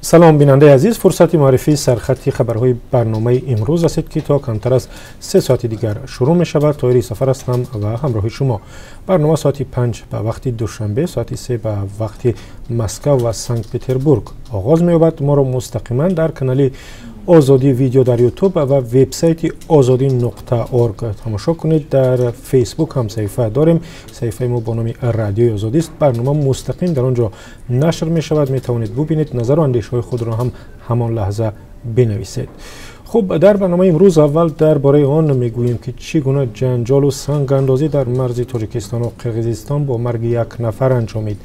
Салом, бинандаи азиз. Фурсати муаррифии сархати хабарҳои барномаи имрӯз расид, ки то камтар аз 3 соати дигар шурӯъ мешавад. Тоҳири Сафар ҳастам ва ҳамроҳи шумо. Барнома соати 5 ба вақти Душанбе, соати 3 ба вақти Москав ва Санкт Петербург оғоз меёбад. Моро мустақиман дар канали Озодӣ Видео дар Ютуб ва вебсайти озодӣ.орг тамошо кунед. Дар Фейсбук ҳам саҳифа дорем. Саҳифаи мо бо номи Радиои Озодист. Барнома мустақим дар он ҷо нашр мешавад. Метавонед бубинед, назару андешаҳои худро ҳам ҳамон лаҳза бинависед. Хуб, дар барномаи имрӯз аввал дар бораи он мегӯем, ки чӣ гуна ҷанҷолу сангандозӣ дар марзи Тоҷикистону Қирғизистон бо марги як нафар анҷомид.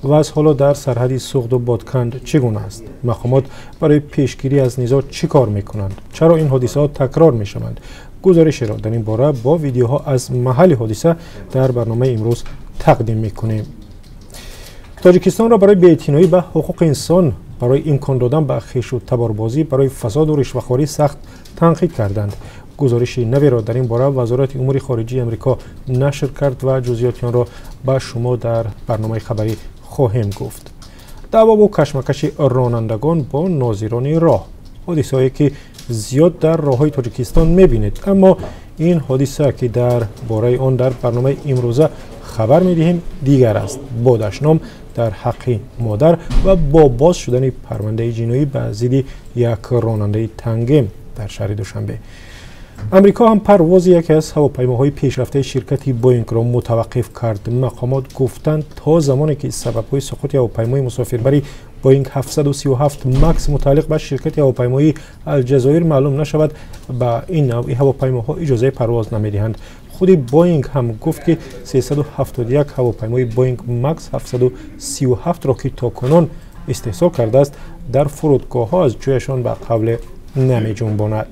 Вазъ ҳоло дар сарҳади Суғду Бодканд чӣ гуна аст? Мақомот барои пешгирӣ аз низоъ чӣ кор мекунанд? Чаро ин ҳодисаҳо такрор мешаванд? Гузоришеро дар ин бора бо видеоҳо аз маҳалли ҳодиса дар барномаи имрӯз тақдим мекунем. Тоҷикистонро барои беэътиноӣ ба ҳуқуқи инсон, барои имкон додан ба хешу таборбозӣ, барои фасоду ришвахорӣ сахт танқид карданд. Гузориши наверо дар ин бора Вазорати умури хориҷии Амрико нашр кард ва ҷузъиёти онро ба шумо дар барномаи хабарӣ хоҳем гуфт. Даъвову кашмакаши ронандагон бо нозирони роҳ — ҳодисаҳое, ки зиёд дар роҳҳои Тоҷикистон мебинед. Аммо ин ҳодиса, ки дар бораи он дар барномаи имрӯза хабар медиҳем, дигар аст: бо дашном дар ҳаққи модар ва бо боз шудани парвандаи ҷиноӣ ба зидди як ронандаи тангем дар шаҳри Душанбе. Амрико ҳам парвози яке аз ҳавопаймоҳои пешрафтаи ширкати Боингро мутаваққиф кард. Мақомот гуфтанд, то замоне ки сабабҳои суқути ҳавопаймои мусофирбари Боинг 737 Макс мутааллиқ ба ширкати ҳавопаймоии Алҷазоир маълум нашавад, ба ин навъи ҳавопаймоҳо иҷозаи парвоз намедиҳанд. Худи Боинг ҳам гуфт, ки 371 ҳавопаймои Боинг Макс 737-ро, ки то кунун истеҳсол кардааст, дар фурудгоҳҳо аз ҷояшон ба қавле намеҷунбонад.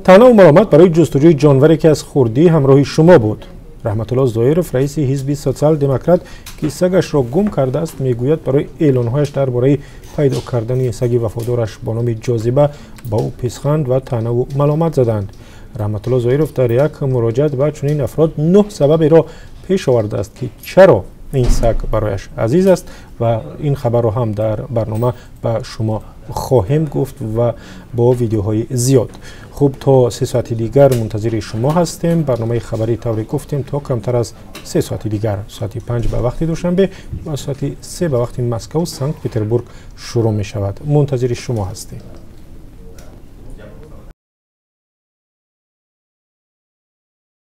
Таънаву маломат барои ҷустуҷӯи ҷонваре, ки аз хурдӣ ҳамроҳи шумо буд. Раҳматулло Зоиров, раиси ҳизби Социал-демократ, ки сагашро гум кардааст, мегӯяд, барои эълонҳояш дар бораи пайдо кардани саги вафодораш бо номи Ҷозиба ба ӯ писханд ва таънаву маломат заданд. Раҳматулло Зоиров дар як муроҷиат ба чунин афрод нӯҳ сабаберо пеш овардааст, ки чаро ин саг барояш азиз аст, ва ин хабарро ҳам дар барнома ба шумо хоҳем гуфт ва бо видеоҳои зиёд. Хуб, то 3 соати дигар мунтазири шумо ҳастем. Барномаи хабарӣ, тавре гуфтем, то камтар аз 3 соати дигар, соати 5 ба вақти Душанбе ва соати 3 ба вақти Москаву Санкт Петербург шурӯъ мешавад. Мунтазири шумо ҳастем.